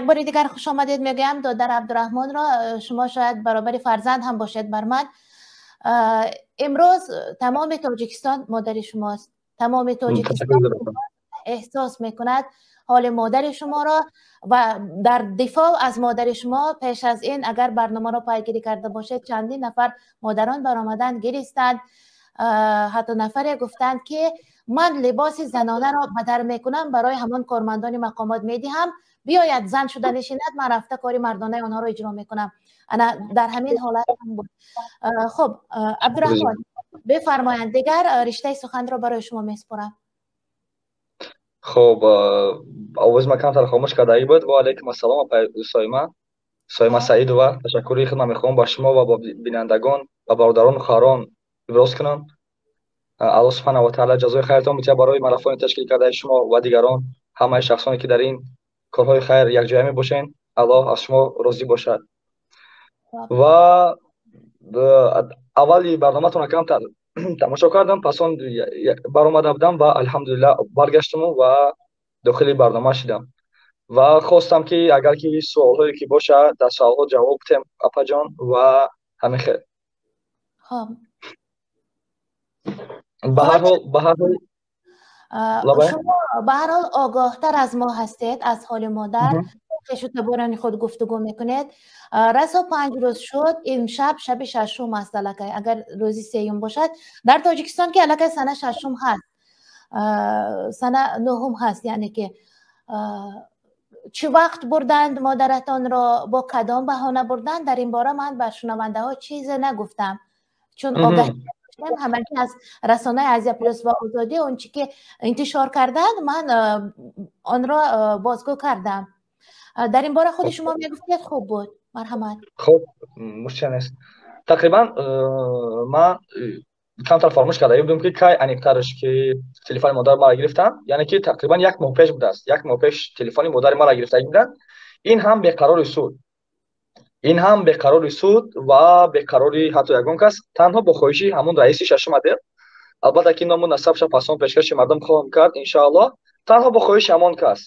Бори дигар хуш омадед мегӯям додар Абдураҳмонро. Шумо шояд баробари фарзанд ҳам бошед бар ман. Имрӯз тамоми Тоҷикистон модари шумост. Тамоми Тоҷикистон эҳсос мекунад ҳоли модари шуморо ва дар дифоъ аз модари шумо пеш аз ин агар барномаро пайгирӣ карда бошед, чандин нафар модарон баромаданд, гиристанд. Ҳатто нафаре гуфтанд, ки ман либоси занонаро бадар мекунам, барои ҳамон кормандони мақомот медиҳам, биёяд зан шуда нишинад, ман рафта кори мардонаи онҳоро иҷро мекунам. Ана дар ҳамин ҳолат ҳам буд. Хуб, Абдураҳмон, бифармоянд, дигар риштаи суханро барои шумо месупорам. Хуб, овози ман камтар хомӯш кардаги буд. Ва алайкум ассалом, апай Соима, Соима Саидова. Ташаккури худам мехоҳам ба шумо ва ба бинандагон ва бародарону хоҳарон иброз кунам. Аллоҳ субҳана ва таъала ҷазои хайртон битиҳад барои марафони ташкил кардаи шумо ва дигарон, ҳамаи шахсоне ки дар ин корҳои хайр якҷоя мебошед. Аллоҳ аз шумо розӣ бошад. Ва аввали барноматонро камтар тамошо кардам, пас он баромада будам ва алҳамдулиллаҳ баргаштаму ва дохили барнома шудам ва хостам, ки агар ки суолҳое ки бошад, дар суолҳо ҷавоб бидем, апаҷон, ва ҳамин хел. Ба ҳар ҳол. Шумо ба ҳар ҳол огоҳтар аз мо ҳастед аз ҳоли модар, хешу таборони худ гуфтугӯ мекунед. Расо 5 рӯз шуд, имшаб шаби шашум аст аллакай, агар рӯзи сеюм бошад. Дар Тоҷикистон ки аллакай сана шашум ҳаст, сана нуҳум ҳаст, яъне ки чӣ вақт бурданд модаратонро, бо кадом баҳона бурданд, дар ин бора ман ба шунавандаҳо чизе нагуфтам, чун огаҳӣ доштем ҳамагӣ аз расонаи Азия Плюс ва Озодӣ. Он чи ки интишор карданд, ман онро бозгӯ кардам. Дар ин бора худи шумо мегуфтед, хуб буд. Марҳамат. Хуб, мушкил нест. Тақрибан ман камтар фаромӯш карда будам, ки кай аниқтараш ки телефони модари маро гирифтанд, яъне ки тақрибан як моҳ пеш будааст. Як моҳ пеш телефони модари маро гирифта буданд. Ин ҳам беқарори суд, ин ҳам беқарори суд ва беқарори ҳатто ягон кас, танҳо бо хоҳиши ҳамон раиси шашум отдел. Албатта ки ному насабша пасон пешкаши мардум хоҳам кард, иншоаллоҳ. Танҳо бо хоҳиши ҳамон кас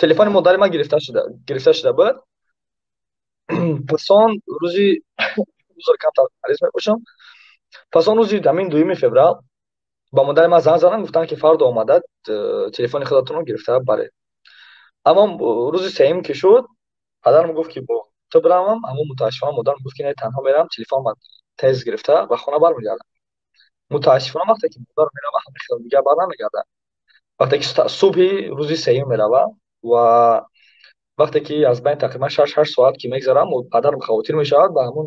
телефони модари ман гирифта шуда буд. Пасон рӯзи, узр, камтар мариз мебошам, пас он рӯзи ҳамин 2 феврал ба модари ман занг заданд, гуфтанд, ки фардо омада телефони худатонро гирифта баред. Аммо рӯзи сеюм ки шуд, падарам гуфт, ки бо ту биравам, аммо мутаассифона модарам гуфт, ки не, танҳо мерам, телефон тез гирифта ба хона бармегардам. Мутаассифона, вақте ки модар мерава, ҳамин хел дигар бар намегардад. Вақте ки субҳи рӯзи сеюм мерава ва вақте ки аз байн тақрибан 6-8 соат ки мегзарам, падарам хавотир мешавад, ба ҳамун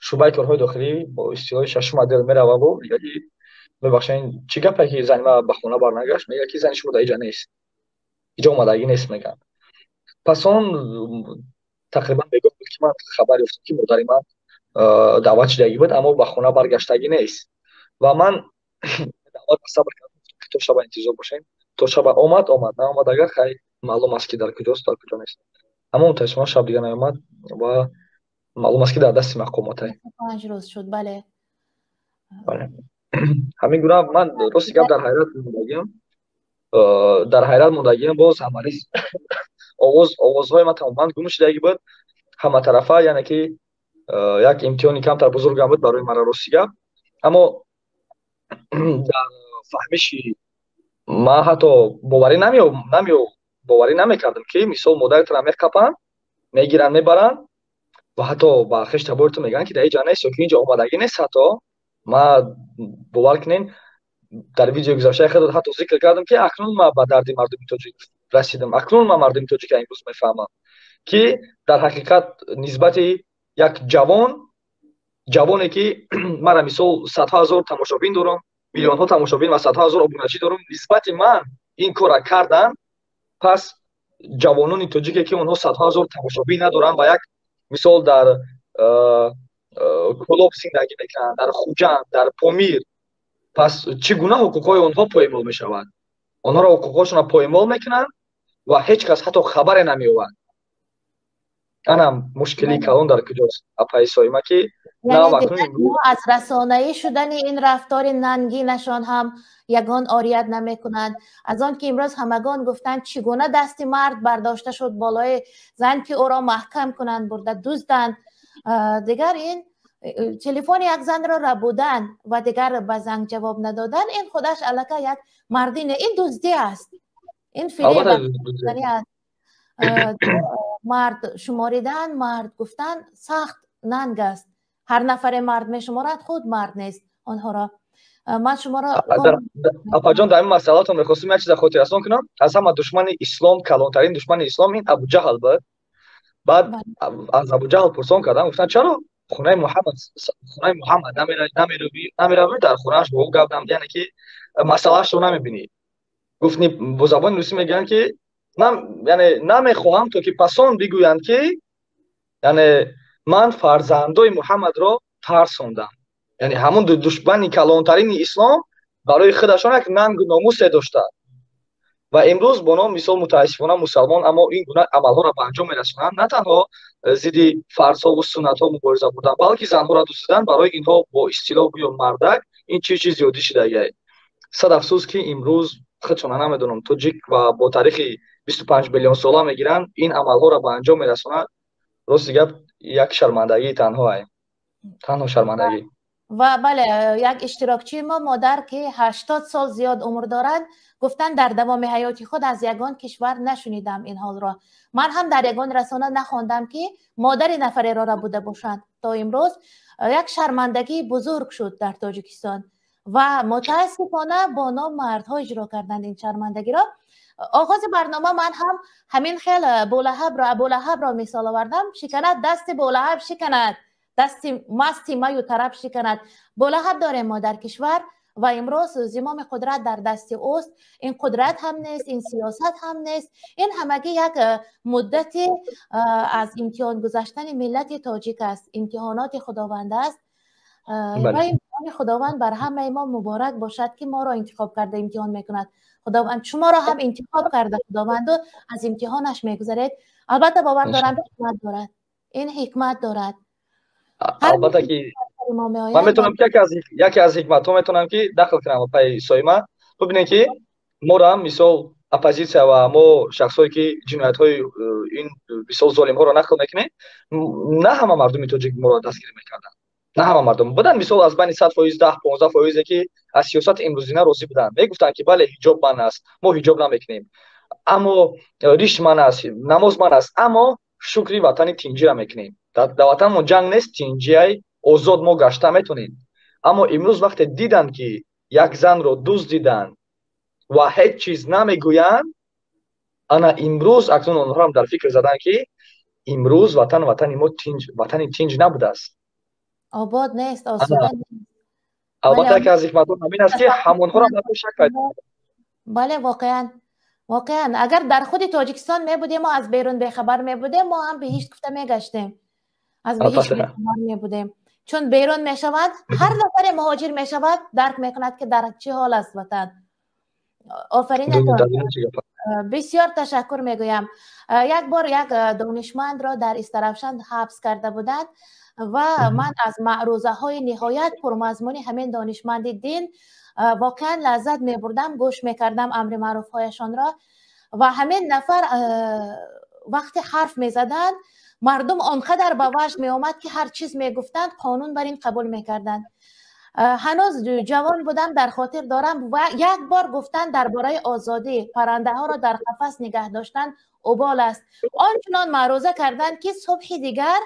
шӯъбаи корҳои дохилӣ, бо истилоҳи шашум отдел мерававу мегӯяд, ки мебахшед, чӣ гапе ки зани ман ба хона барнагашт? Мегӯяд, ки зани шумо дар иҷа нест, иҷо омадагӣ нест, мегӯянд. Пас он тақрибан бегоҳ буд, ки ман хабар ёфтам, ки модари ман даъват шудагӣ буд, аммо ба хона баргаштагӣ нест. Ва ман даъват сабр кардам, ки то шаба интизор бошем. То шаба омад, омад, наомад, агар хай, маълум аст, ки дар куҷост, дар куҷо нест. Аммо мутаассифона шаб дига наомад ва маълум аст, ки дар дасти мақомотае. 5 рӯз шуд, бале. Бале, ҳамин гуна. Ман рости гап дар ҳайрат мондагиам, дар ҳайрат мондагиам. Боз ҳамариз овозҳои ман тамоман гум шудагӣ буд ҳаматарафа, яъне ки як имтиҳони камтар бузургам буд барои мара, рости гап. Аммо дар фаҳмиши ман ҳатто боварӣ намекардам, ки мисол модаратро меқапанд, мегиранд, мебаранд ва ҳатто ба хеш табори ту мегӯянд, ки дар иҷа нест ё ки инҷо омадагӣ нест. Ҳатто ма, бовар кунед, дар видеои гузаштаи худ ҳатто зикр кардам, ки акнун ман ба дарди мардуми тоҷик расидам, акнун ман мардуми тоҷика имрӯз мефаҳмам, ки дар ҳақиқат нисбати як ҷавон, ҷавоне ки мара мисол садҳо ҳазор тамошобин дорам, миллионҳо тамошобин ва садҳо ҳазор обуначӣ дорам, нисбати ман ин корра кардан, пас ҷавонони тоҷике, ки онҳо садҳо ҳазор тамошобин надоранд ва як мисол дар Кӯлоб зиндагӣ мекунанд, дар Хуҷанд, дар Помир, пас чӣ гуна ҳуқуқҳои онҳо поймол мешавад? Онҳоро ҳуқуқҳошонро поймол мекунанд ва ҳеҷ кас ҳатто хабаре намеёбад. Ана мушкилии калон дар куҷост, апаи Соима, ки Яъне аз расонаӣ шудани ин рафтори нангинашон ҳам ягон орият намекунанд. Аз он ки имрӯз ҳамагон гуфтанд, чӣ гуна дасти мард бардошта шуд болои зан, ки ӯро маҳкам кунанд, бурда дузданд. Дигар ин телефони як занро рабудан ва дигар ба занг ҷавоб надодан, ин худаш аллакай як мардӣ не, ин дуздӣ аст, ин фиреб аст. Мард шуморидан, мард гуфтан сахт нанг аст. Ҳар нафаре мард мешуморад, худ мард нест онҳоро. Ман шуморо Апаҷон, дар ин масъалатон мехостем як чиза хотиррасон кунам. Аз ҳама душмани ислом, калонтарин душмани ислом ин Абуҷаҳл буд. Баъд аз Абуҷаҳл пурсон кардам, гуфтанд, чаро хонаи Муҳаммад, хонаи Муҳаммад намеравӣ, дар хонааш бо ӯ гап, яъне ки масъалаашро намебинӣ? Гуфт, бо забони русӣ мегӯянд ки, яъне намехоҳам, то ки пасон бигӯянд ки, яъне ман фарзандои Муҳаммадро тарсондам. Яъне ҳамон душмани калонтарини ислом барои худашон як нангу номусе дошта ва имрӯз бо ном, мисол, мутаассифона мусалмон, аммо ин гуна амалҳоро ба анҷом мерасонанд. На танҳо зидди фарзҳову суннатҳо мубориза бурдан, балки занҳоро дуздидан барои инҳо бо истилоҳ гӯё мардак ин чи чиз зиёдӣ шидагиай. Сад афсӯс, ки имрӯз худшона намедонам, тоҷик ва бо таърихи 25 миллион сола мегиранд, ин амалҳоро ба анҷом мерасонад. Рости гап, як шармандагии танҳоай, танҳо шармандагӣ. Ва бале, як иштирокчии мо, модар, ки 80 сол зиёд умр доранд, гуфтанд, дар давоми ҳаёти худ аз ягон кишвар нашунидам ин ҳолро. Ман ҳам дар ягон расона нахондам, ки модари нафареро рабуда бошанд. То имрӯз як шармандагии бузург шуд дар Тоҷикистон ва мутаассифона бо ном мардҳо иҷро карданд ин шармандагиро. Оғози барнома ман ҳам ҳамин хел Абулаҳабро, Абулаҳабро мисол овардам. Шиканад дасти Булаҳаб, шиканад дасти масти маю тараб, шиканад. Булаҳаб дорем мо дар кишвар ва имрӯз зимоми қудрат дар дасти ӯст. Ин қудрат ҳам нест, ин сиёсат ҳам нест, ин ҳамагӣ як муддати аз имтиҳон гузаштани миллати тоҷик аст, имтиҳоноти Худованд аст. Ва имтиҳони Худованд бар ҳамаи мо муборак бошад, ки моро интихоб карда имтиҳон мекунад Худованд. Шуморо ҳам интихоб карда Худованду аз имтиҳонаш мегузаред. Албатта, бовар дорам, ҳикмат дорад, ин ҳикмат дорад. Албатта ки ман метавонам ки яке аз ҳикматҳо метавонам ки дахл кунам. Апаи Соима, бибинед, ки моро мисол оппозитсия ва мо шахсҳое ки ҷиноятҳои ин, мисол, золимҳоро нақл мекунем, на ҳама мардуми тоҷик моро дастгирӣ мекарданд, на ҳама мардум буданд. Мисол, аз байни 100%, 10-15 фоизе ки аз сиёсати имрӯзина розӣ буданд, мегуфтанд, ки бале, ҳиҷоб манъ аст, мо ҳиҷоб намекунем, аммо риш манъ аст, намоз манъ аст, аммо шукри ватани тинҷира мекунем, дар ватанмон ҷанг нест, тинҷиай, озод мо гашта метонем. Аммо имрӯз вақте диданд, ки як занро дуздиданд ва ҳеҷ чиз намегӯянд, ана имрӯз акнун онҳоам дар фикр заданд, ки имрӯз ватан, ватани мо тинҷ, ватани тинҷ набудааст. Обод нест, осуда нест. Албатта, яке аз ҳикматҳо ҳамин аст, ки ҳамонҳоро дар шак пайдо. Бале, воқеан, воқеан, агар дар худи Тоҷикистон мебудем, мо аз берун бехабар мебудем, мо ҳам биҳишт гуфта мегаштем, аз биҳишт бехабар мебудем. Чун берун мешавад, ҳар нафаре муҳоҷир мешавад, дарк мекунад, ки дар чӣ ҳол аст ватан. Офаринатон, бисёр ташаккур мегӯям. Як бор як донишмандро дар Истаравшан ҳабс карда буданд ва ман аз маърузаҳои ниҳоят пурмазмуни ҳамин донишманди дин воқеан лаззат мебурдам, гӯш мекардам амри маъруфҳояшонро. Ва ҳамин нафар вақте ҳарф мезаданд, мардум он қадар ба ваҷд меомад, ки ҳар чиз мегуфтанд, қонун бар ин қабул мекарданд. Ҳанӯз ҷавон будам, дар хотир дорам, ва як бор гуфтанд дар бораи озодӣ, паррандаҳоро дар қафас нигаҳ доштан обол аст. Он чунон маъруза карданд, ки субҳи дигар,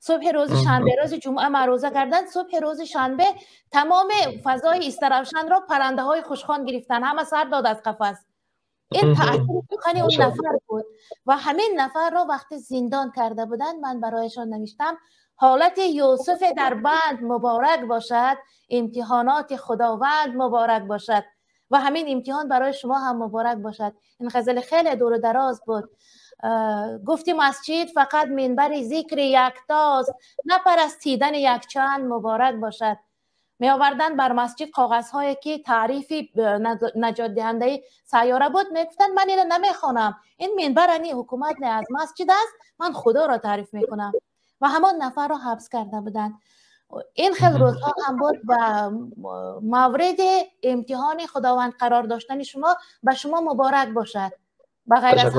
субҳи рӯзи шанбе, рӯзи ҷумъа маъруза карданд, субҳи рӯзи шанбе тамоми фазои Истаравшанро паррандаҳои хушхон гирифтанд, ҳама сар дод аз қафас. Ин таъсири сухани он нафар буд. Ва ҳамин нафарро вақте зиндон карда буданд, ман барояшон навиштам: ҳолати Юсуфе дар банд муборак бошад, имтиҳоноти Худованд муборак бошад ва ҳамин имтиҳон барои шумо ҳам муборак бошад. Ин ғазали хеле дуру дароз буд. Гуфти масҷид фақат минбари зикри яктост, напарастидани якчанд муборак бошад. Меоварданд бар масҷид коғазҳое, ки таърифи наҷотдиҳандаи сайёра буд, мегуфтанд, ман инро намехонам, ин минбар ани ҳукумат не, аз масҷид аст, ман Худоро таъриф мекунам. Ва ҳамон нафарро ҳабс карда буданд. Ин хел рӯзҳо ҳам буд ва мавриди имтиҳони Худованд қарор доштани шумо ба шумо муборак бошад. Ба ғайр аз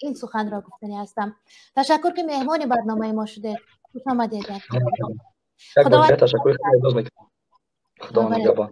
ин суханро гуфтанӣ ҳастам. Ташаккур, ки меҳмони барномаи мо шудед. Хуш омадед. Ташаккур. Худо нигаҳбон.